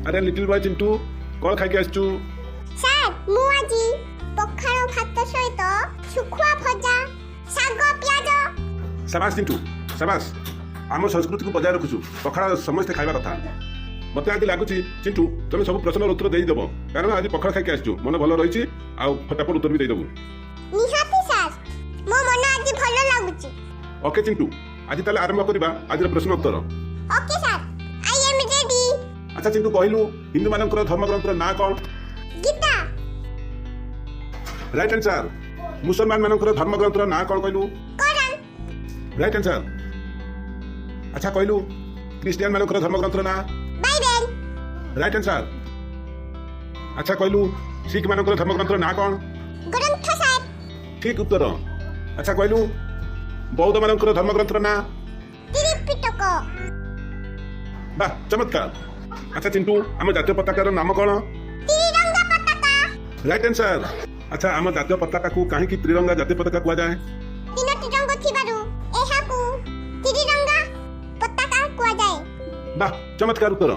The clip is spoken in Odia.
ଆରେ ଲିଟିଲ୍ ବୟ ଚିଣ୍ଟୁ, କ'ଣ ଖାଇକି ଆସିଛୁ? ସାର୍, ମୁଁ ଆଜି ପଖାଳ ଭାତ ସହିତ ଶୁଖୁଆ ଭଜା, ଶାଗ, ପିଆଜ। ସାବାସ ଚିଣ୍ଟୁ, ସାବାସ। ଆମ ସଂସ୍କୃତିକୁ ବଜାୟ ରଖୁଛୁ। ପଖାଳ ସମସ୍ତେ ଖାଇବା କଥା। ମତେ ଆଜି ଲାଗୁଛି ଚିଣ୍ଟୁ, ତମେ ସବୁ ପ୍ରଶ୍ନର ଉତ୍ତର ଦେଇଦେବ, କାରଣ ଆଜି ପଖାଳ ଖାଇକି ଆସିଛୁ, ମନ ଭଲ ରହିଛି ଆଉ ଫଟାଫଟ ଉତ୍ତର ବି ଦେଇଦେବୁ। ନିହାତି ସାର୍, ମୋ ମନ ଆଜି ଭଲ ଲାଗୁଛି। ଓକେ ଚିଣ୍ଟୁ, ଆଜି ତାହେଲେ ଆରମ୍ଭ କରିବା ଆଜିର ପ୍ରଶ୍ନ ଉତ୍ତର। Okay sir, I am ready. ଆଚ୍ଛା ଚିଣ୍ଟୁ, କହିଲୁ, ହିନ୍ଦୁମାନଙ୍କର ଧର୍ମଗ୍ରନ୍ଥର ନାଁ କ'ଣ? ଗୀତା। Right answer. ମୁସଲମାନ ମାନଙ୍କର ଧର୍ମଗ୍ରନ୍ଥର ନାଁ କ'ଣ କହିଲୁ? କୋରାନ। Right answer. ଆଚ୍ଛା କହିଲୁ, ଖ୍ରୀଷ୍ଟିଆନ ମାନଙ୍କର ଧର୍ମଗ୍ରନ୍ଥର ନାଁ? ବାଇବେଲ। Right answer. ଆଚ୍ଛା କହିଲୁ, ଶିଖ ମାନଙ୍କର ଧର୍ମଗ୍ରନ୍ଥର ନାଁ କ'ଣ? ଗ୍ରନ୍ଥ ସାହେବ। ଠିକ ଉତ୍ତର। ଆଚ୍ଛା କହିଲୁ, ବୌଦ୍ଧ ମାନଙ୍କର ଧର୍ମଗ୍ରନ୍ଥର ନାଁ? ତ୍ରିପିଟକ। ବାহ, ଚମତ୍କାର। ଆଚ୍ଛା ଚିଣ୍ଟୁ, ଆମ ଜାତୀୟ ପତାକାର ନାମ କ'ଣ? ତ୍ରିରଙ୍ଗା ପତାକା। Right answer. ଆଚ୍ଛା, ଆମ ଜାତୀୟ ପତାକାକୁ କାହିଁକି ତ୍ରିରଙ୍ଗା ଜାତୀୟ ପତାକା କୁହାଯାଏ? ତିନୋଟି ରଙ୍ଗ ଥିବାରୁ ଏହାକୁ ତ୍ରିରଙ୍ଗା ପତାକା କୁହାଯାଏ। ବାহ, ଚମତ୍କାର ଉତ୍ତର।